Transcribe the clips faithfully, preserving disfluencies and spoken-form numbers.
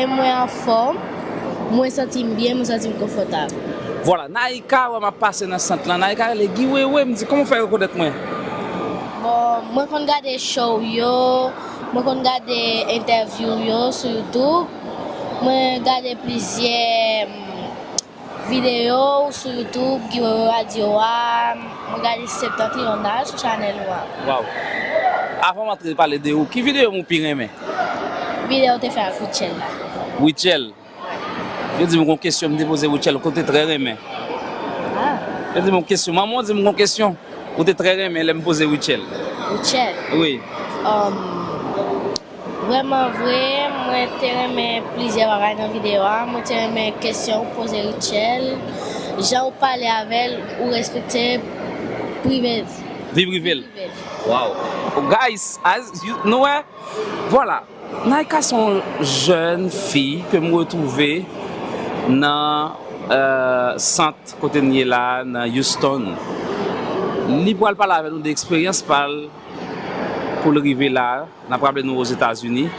Mwen anfòm, mwen santi m byen, mwen santi m konfòtab. Vwala, Naïka wè m ap pase nan sant lan. Naïka rele Guy Wewe, m di, "Kòman w fè rekonèt mwen?" Bon, mwen konn gade show yo, mwen konn gade entèvyou yo sou YouTube. Mwen gade plizyè, mm, videyo w sou YouTube, Guy Wewe Radio a, mwen gade Septentrional sou chanèl ou a. Waw. Avan m antre pale de ou, ki videyo m ou pi renmen? Videyo w te fè ak Rutshelle la. Rutshelle. Yo di m gon kesyon m te poze Rutshelle, ke w te trè renmen. Ah. Yo di m gon kesyon, manman w di m gon kesyon, ou te trè renmen lè m poze Rutshelle. Rutshelle? Wi. Um, Vrèman vre, mwen te renmen plizyè bagay nan videyo a. Mwen te renmen kesyon ou poze Rutshelle, jan ou pale avè l, ou respekte prive l. Vi prive l. Prive l. Wow. Guys, as you, nou wè, vwala. Naïka se yon jèn fi ke m retwouve nan, euh, sant kote n ye la, nan Houston. Li pral pale avè nou de eksperyans pa l pou l rive la. N ap raple nou Ozetazini.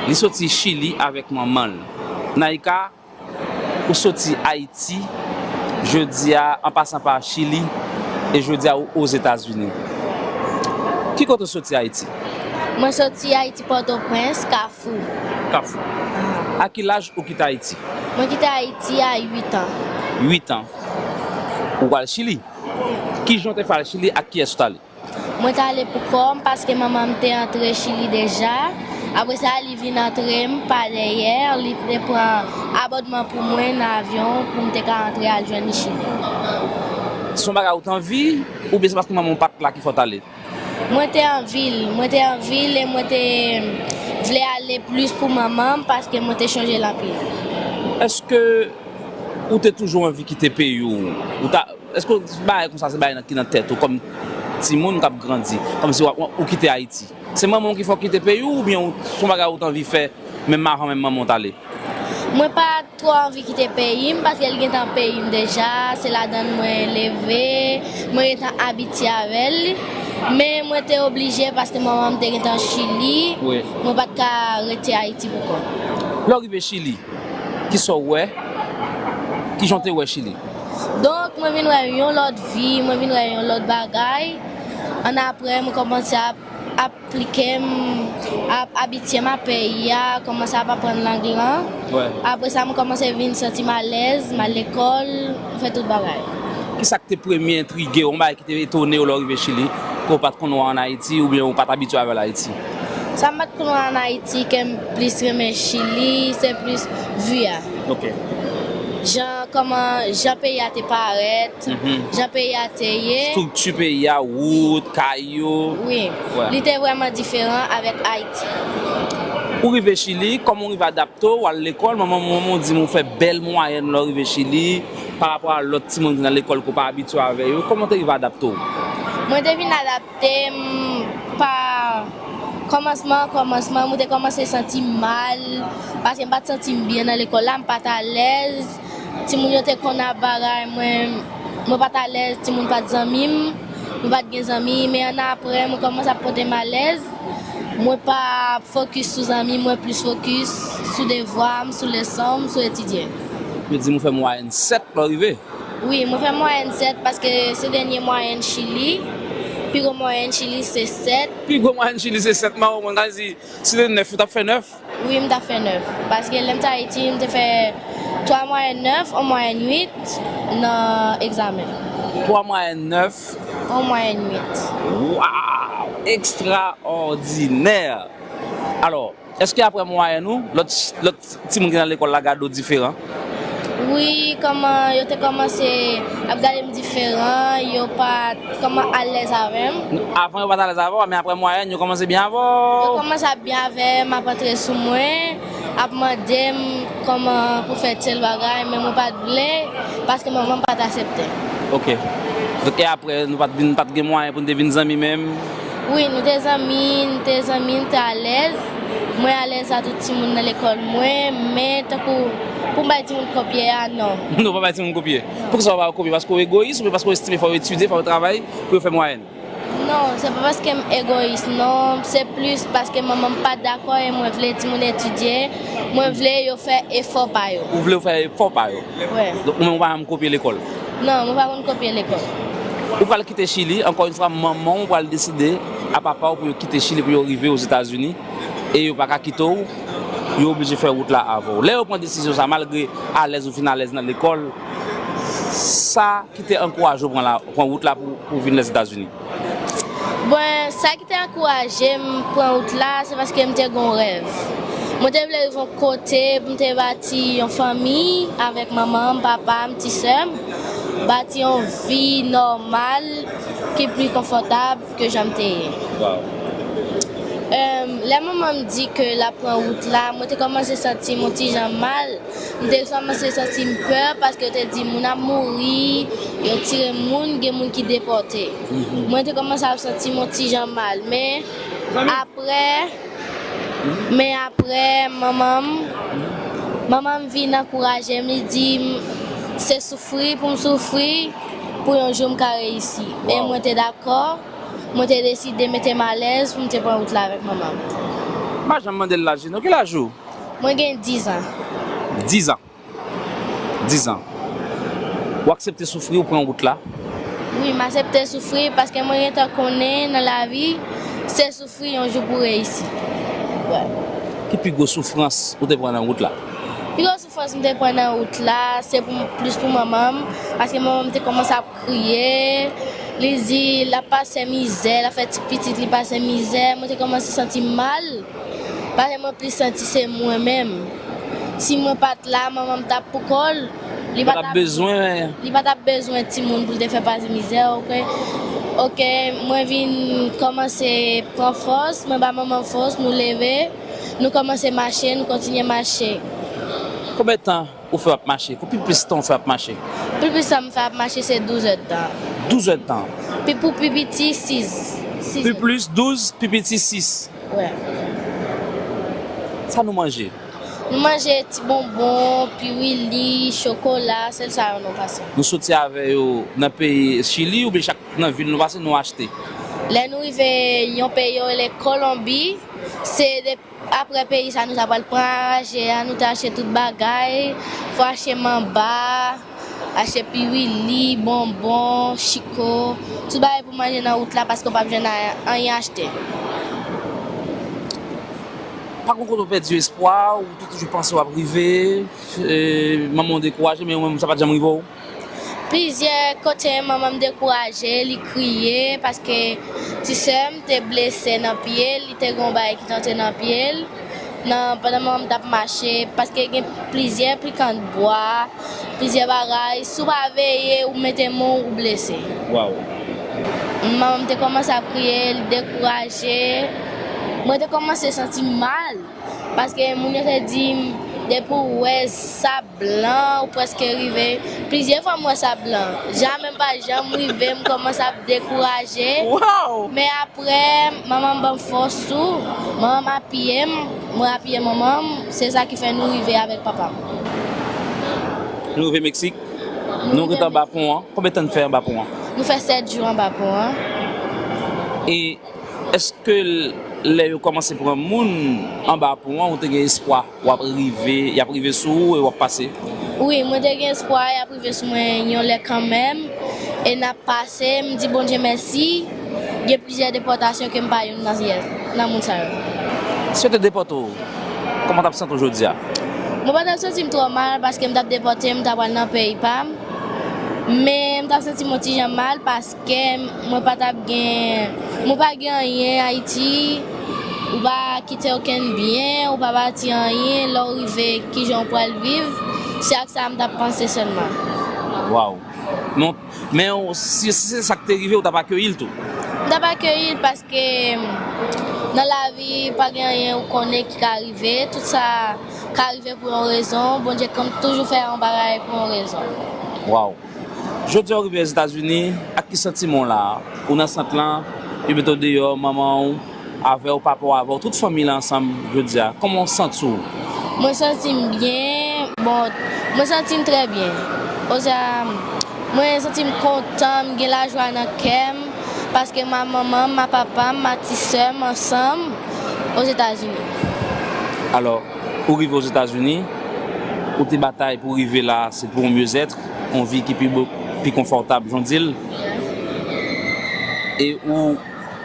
Li soti Chili avèk manman l. Naïka, ou soti Ayiti, jodi a, an pasan pa Chili, e jodi a ou Ozetazini. Ki kote w soti Ayiti? Mwen soti Ayiti, Pòtoprens, Kafou. Kafou. A ki laj ou kite Ayiti? Mwen kite Ayiti a uit an. Uit an. Ou pral Chili? Kijan w te fè al Chili, ak kiyès ou t ale? Mwen t ale pou kò m paske manman m te antre Chili deja. Apre sa, li vin antre m pa dèyè. Li te pran abòdman pou mwen nan avyon pou m te ka antre al jwenn li Chili. Se yon bagay ou t anvi, oubyen se paske manman w pa t la ki fè w t ale? Mwen te anvi l. Mwen te anvi l e mwen te vle ale plis pou manman m paske mwen te chonje l anpil. Èske ou te toujou anvi kite peyi w? Ou ta, èske bagay konsa se bagay nan, ki nan tèt ou kòm timoun k ap grandi, kòmsi w ap, ou kite Ayiti? Se manman w ki fè w kite peyi w, oubyen w, se yon bagay ou t anvi fè menm avan menm manman w t ale? Mwen pa twò anvi kite peyi m, paske l gentan peyi m deja, se ladan l mwen leve, mwen gentan abitye avè l. Men mwen te oblije paske manman m te gentan Chili, wi, mwen pa t ka rete Ayiti pou kò m. Lè w rive Chili, kisa w wè? Kijan w te wè Chili? Donk, mwen vin wè yon lòt vi, mwen vin wè yon lòt bagay. Annapre, mwen kòmanse ap aplike m, ap abitye m a peyi a, kòmanse ap aprann lang lan. Wè. Apre sa, mwen kòmanse vin santi m alèz, m al lekòl, m fè tout bagay. Kisa k te premye entrige w, yon bagay ki te etone w lè w rive Chili, ke w pa t konn wè ann Ayiti, oubyen ou pa t abitye avè l Ayiti? Sa m pa t konn wè ann Ayiti, ke m plis renmen Chili, se plis vi a. Ok. Jan, kòman, jan peyi a te parèt, mhm, jan peyi a te ye. Estrikti peyi a, wout, kay yo. Wi. Wè. Li te vrèman diferan avèk Ayiti. Ou rive Chili, kòman w rive adapte w, w al lekòl, manman, manman w di m ou fè bèl mwayèn lè w rive Chili, pa rapò a lòt timoun ki nan lekòl ke w pa abitye avè yo. Kòman w te rive adapte w? Mwen te vin adapte m pa kòmansman, kòmansman, mwen te kòmanse santi m mal, paske m pa t santi m byen nan lekòl la, m pa t alèz. Timoun yo te konn ap bagay, mwen, mwen pa t alèz, timoun pa t zanmi m, mwen pa t gen zanmi, men annapre, mwen kòmanse ap pote m alèz. Mwen pa ap fokis sou zanmi, mwen plis fokis sou devwa m, sou leson m, sou etidye. Yo di m ou fè mwayèn sèt lè w rive? Wi, mwen fè mwayèn sèt paske se dènye mwayèn Chili. Pi gwo mwayèn Chili se sèt. Pi gwo mwayèn Chili se sèt, mawon, mwen ka di, si te nèf, ou t ap fè nèf? Wi, m t ap fè nèf. Paske lè m t Ayiti, m te fè twa mwayèn nèf, yon mwayèn uit nan egzamen. Twa mwayèn nèf. Yon mwayèn uit. Waw! Ekstraòdinè! Alò, èske apre mwayèn ou, lòt, lòt timoun ki nan lekòl la gade w diferan? Wi, kòman yo te kòmanse ap gade m diferan, yo pa t kòman alèz avè m. Avan yo pa t alèz avè w, men apre mwayèn, yo kòmanse byen avè w? Yo kòmanse ap byen avè m, ap antre sou mwen, ap mande m kòman pou fè tèl bagay, men mwen pa t vle, paske manman m pa t aksepte. Ok. Donk, e apre, nou pa t vin, pa t gen mwayen pou nou te vin zanmi menm? Wi, nou te zanmi, nou te zanmi, nou te alèz. Mwen alèz a tout timoun nan lekòl mwen, men tankou pou m bay timoun kopye a, non. Non, pa bay timoun kopye. Poukisa w pa ba yo kopye? Paske w egoyis oubyen paske w estime fò yo etidye, fò yo travay pou yo fè mwayèn? Non, se pa paske m egoyis, non, se plis paske manman m pa dakò e mwen vle timoun etidye, mwen vle yo fè efò pa yo. Ou vle yo fè efò pa yo? Wi. Donk, ou menm ou pa janm kopye lekòl? Non, mwen pa konn kopye lekòl. Ou pral kite Chili, ankò yon fwa, manman w pral deside a papa w pou yo kite Chili, pou yo rive Ozetazini, e yo pa ka kite w, yo oblije fè wout la avè w. Lè yo pran desizyon sa, malgre alèz ou fin alèz nan lekòl, sa ki te ankouraje w pran la, pran wout la pou, pou vin Lèzetazini? Bon, sa ki te ankouraje m pran wout la, se paske m te gen yon rèv. Mwen te vle rive yon kote pou m te bati yon fanmi avèk manman m, papa m, ti sè m, bati yon vi nòmal ki pli konfòtab ke jan m te ye. Em, lè manman m di ke l ap pran wout la, mwen te kòmanse santi m yon ti jan mal. M te kòmanse santi m pè paske yo te di moun ap mouri, yo tire moun, gen moun ki depòte. Mwen te kòmanse ap santi m yon ti jan mal, men apre, men apre, manman m, manman m vin ankouraje m, li di m, se soufri pou m soufri, pou yon jou m ka reyisi. E mwen te dakò, mwen te deside mete m alèz pou m te pran wout la avèk manman m. M pa janm mande l laj li non. Ki laj ou? Mwen gen diz an. Diz an. Diz an. Ou aksepte soufri, ou pran wout la? Wi, m aksepte soufri paske mwen gentan konnen nan lavi, se soufri yon jou pou reyisi. Wi. Ki pi gwo soufrans ou te pran nan wout la? Pi gwo soufrans m te pran nan wout la, se pou, plis pou manman m, paske manman m te kòmanse ap kriye, li di l ap pase mizè, l ap fè ti pitit li pase mizè, mwen te kòmanse santi m mal. Paske mwen plis santi se mwen menm. Si mwen pa t la, manman m t ap pou kò l. Li pa t ap bezwen. Li pa t ap bezwen timoun pou l te fè pase mizè, oke? Oke, mwen vin kòmanse pran fòs, mwen ba manman m fòs, nou leve, nou kòmanse mache, nou kontinye mache. Konbyen tan ou fè w ap mache? Pou pi plis tan ou fè ap mache? Pi plis tan m fè ap mache se douz èdtan. Douz èdtan. Pi pou pi piti, sis. Sis èdtan. Pi plis douz, pi piti sis. Wi. Sa nou manje? Nou manje ti bonbon, piwili, chokola, sèl sa yo nou pase. Nou soti avè yo nan peyi Chili oubyen chak nan vil nou pase, nou achte? Lè nou rive yon peyi yo rele Kolonbi, se de Apre peyi sa, nou ta pral pran raje a, nou te achte tout bagay, fò achte manba, achte piwili, bonbon, chiko, tout bagay pou manje nan wout la paske w p ap jwenn a-, anyen achte. Pa gen kote w pèdi espwa, ou te toujou panse w ap rive, e, manman w dekouraje, men ou menm sa pa t janm rive w? Plizyè kote manman m dekouraje, li kriye, paske ti sè m te blese nan pye l, li te gen yon bagay ki t antre nan pye l, nan, pandan manman m t ap mache, paske gen plizyè pikan bwa, plizyè bagay, si w pa veye, ou mete men w, ou blese. Waw. Manman m te kòmanse ap kriye, li dekouraje. Mwen te kòmanse santi m mal. Paske moun yo te di m, depi w wè sab blan, ou prèske rive. Plizyè fwa m wè sab blan. Jamè m pa janm rive, m kòmanse ap dekouraje. Waw! Men apre, manman m ban m fòs tou. Manman m apiye m, mwen apiye manman m. Se sa ki fè nou rive avèk papa m. Nou rive Meksik. Nou rete anba pon an. Konbyen tan n fè anba pon an? Nou fè sèt jou anba pon an. E Èske l-, lè yo kòmanse pran moun anba pon an, ou te gen espwa w ap rive, y ap rive sou ou e w ap pase? Wi, mwen te gen espwa y ap rive sou mwen yon lè kanmenm, e n ap pase, m di Bondye mèsi, gen plizyè depòtasyon ke m pa youn nan, nan moun sa yo. Si yo te depòte w, kòman w t ap santi w jodi a? Mwen pa t ap santi m twò mal paske m t ap depòte, m ta pral nan peyi pa m, men m t ap santi m yon ti jan mal paske Kè m, mwen pa t ap gen, mwen pa gen anyen Ayiti, ou pa kite okenn byen, ou pa bati anyen, lè w rive, kijan w pral viv, se ak sa m t ap panse sèlman. Waw. Non, men w, si, si se sa k te rive, ou t ap akeyi l tou? M t ap akeyi l paske nan lavi, pa gen anyen ou konnen ki ka rive, tout sa ka rive pou yon rezon, Bondye konn toujou fè yon bagay pou yon rezon. Waw. Jodi a w rive Ozetazini, ak ki santiman w la? Ou nan sant lan, yo mete w deyò, manman w avè w, papa w avè w, tout fanmi lan ansanm jodi a. Kòman w santi w? Mwen santi m byen, bon, mwen santi m trè byen. Kounye a, mwen santi m kontan, m gen lajwa nan kè m, Paske ma manman m, ma papa m, ma ti sè m ansanm Ozetazini. Alò, ou rive Ozetazini, ou te batay pou rive la, se pou yon myezèt, yon vi ki pi bo, pi konfòtab, jan w di l. E ou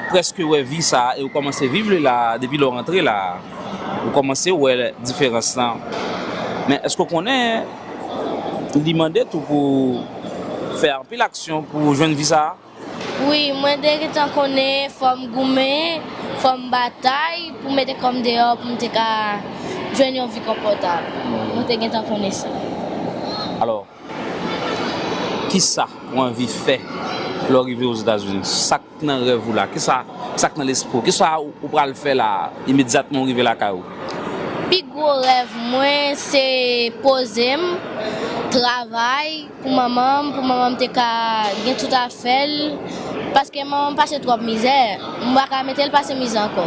prèske wè vi sa a, e ou kòmanse viv li la a, depi lè w rantre la a. Ou kòmanse wè diferans lan. Men èske w konnen li mande tou pou w fè anpil aksyon pou w jwenn vi sa a? Wi, mwen te gentan konnen fò m goumen, fò m batay pou mete kò m deyò pou m te ka jwenn yon vi konfòtab. Mwen te gentan konnen sa. Alò, kisa ou anvi fè lè w rive Ozetazini? Sa k nan rèv ou la? Kisa, sa k nan lespri w? Kisa ou, ou pral fè la a, imedyatman ou rive lakay ou? Pi gwo rèv mwen se poze m, travay, pou manman m, pou manman m te ka gen tout afè l, paske manman m pase twòp mizè, m pa ka mete l pase mizè ankò.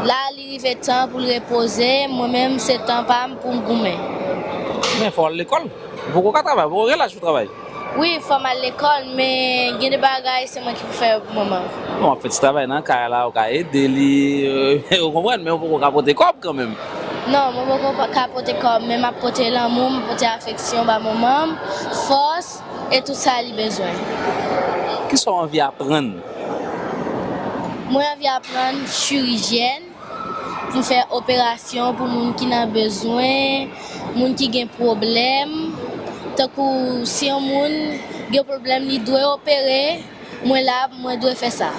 La, li rive tan pou l repoze, mwen menm, se tan pa m pou m goumen. Men fò w al lekòl. Ou poko ka travay, ou poko gen laj pou travay. Wi, fò m al lekòl, men gen de bagay se mwen ki pou fè yo pou manman m. Bon, w ap fè ti travay nan kay la, ou ka ede li, ou konprann, men ou poko ka pote kòb kanmenm. Non, mwen poko ka pote kòb, men m ap pote lanmou, m ap pote afeksyon ba manman m, fòs, e tout sa li bezwen. Kisa w anvi aprann? Mwen anvi aprann chirizyèn, pou fè operasyon pou moun ki nan bezwen, moun ki gen pwoblèm. Tankou si yon moun gen pwoblèm, li dwe opere, mwen la, mwen dwe fè sa.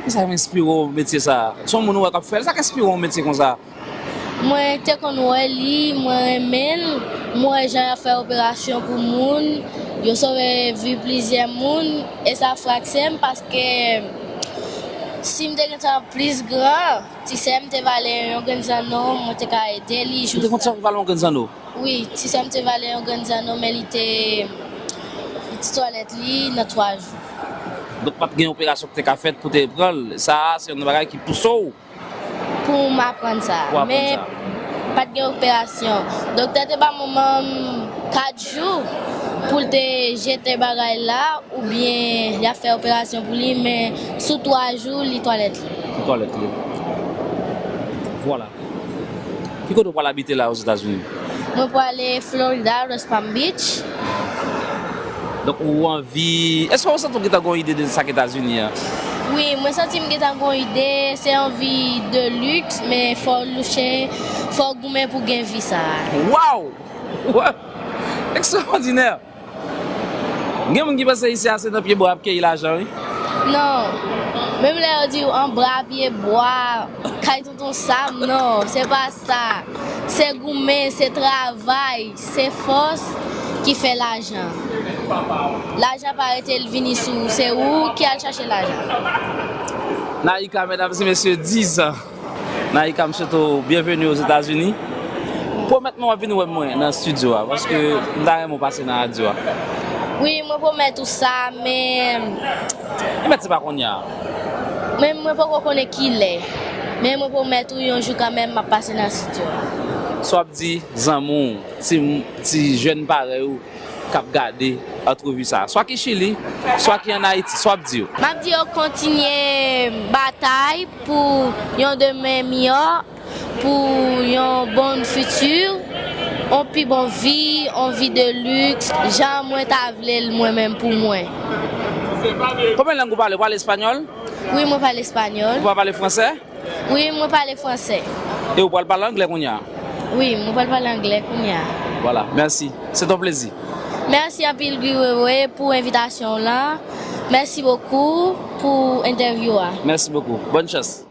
Kisa k enspire w metye sa a? Se yon moun ou wè k ap fè l, sa k enspire w metye konsa? Mwen te konn wè li, mwen renmen l, mwen wè jan y ap fè operasyon pou moun, yo sove vi plizyè moun, e sa frakse m paske si m te gentan plis gran, ti sè m te vale yon grenn zanno, mwen te ka ede li. Ou te konn sove vale yon grenn zanno? Wi, ti sè m te vale yon grenn zanno, men li te, li te twalèt li nan twa jou. Donk pa t gen operasyon ki te ka fèt pou te pran l. Sa a, se yon bagay ki pouse w. Pou m aprann sa. Men pa t gen operasyon. Doktè te ba manman m kat jou pou l te jete bagay la oubyen y ap fè operasyon pou li, men sou twa jou li twalèt li. Li twalèt li. Vwala. Ki kote w pral abite la Ozetazini? Mwen prale Florida, West Palm Beach. Donk ou anvi, èske w santi w gentan gen yon ide de sa k Etazini an? Wi, mwen santi m gentan gen yon ide, se yon vi de luxe, men fò w louche, fò w goumen pou gen vi sa a. Wow! Ekstraòdinè! Gen moun ki panse isi a se nan pye bwa y ap keyi lajan wi. Non. Menm lè yo di w anba pye bwa, kay tonton Sam, non, se pa sa. Se goumen, se travay, se fòs ki fè lajan. Lajan pa rete l vini sou ou, se ou ki al chache lajan. Naïka, medam e mesye, dizan. Naïka, m swete w byenveni Ozetazini. Pwomèt mwen w ap vin wè mwen nan estidyo a, paske m ta renmen w pase nan radyo a. Wi, mwen pwomèt ou sa, men. E mèt se pa kounye a. Men mwen poko konnen kilè. Men mwen pwomèt ou yon jou kanmenm m ap pase nan estidyo a. Sa w ap di zanmi w, ti, ti jèn parèy ou, k ap gade antrevi sa a, swa ki Chili, swa ki ann Ayiti, sa w ap di yo? M ap di yo kontinye batay pou yon demen miyò, pou yon bon fiti, yon pi bon vi, yon vi de liks, jan mwen ta vle l mwen menm pou mwen. Konbyen lang ou pale? Ou pale espanyòl? Wi, mwen pale espanyòl. Ou pa pale fransè? Wi, mwen pale fransè. E ou pral pale anglè kounye a? Wi, mwen pral pale anglè kounye a. Vwala, mèsi. Se ton plezi. Mèsi anpil Guy Wewe pou envitasyon w lan. Mèsi bokou pou entèvyou a. Mèsi bokou. Bòn chans.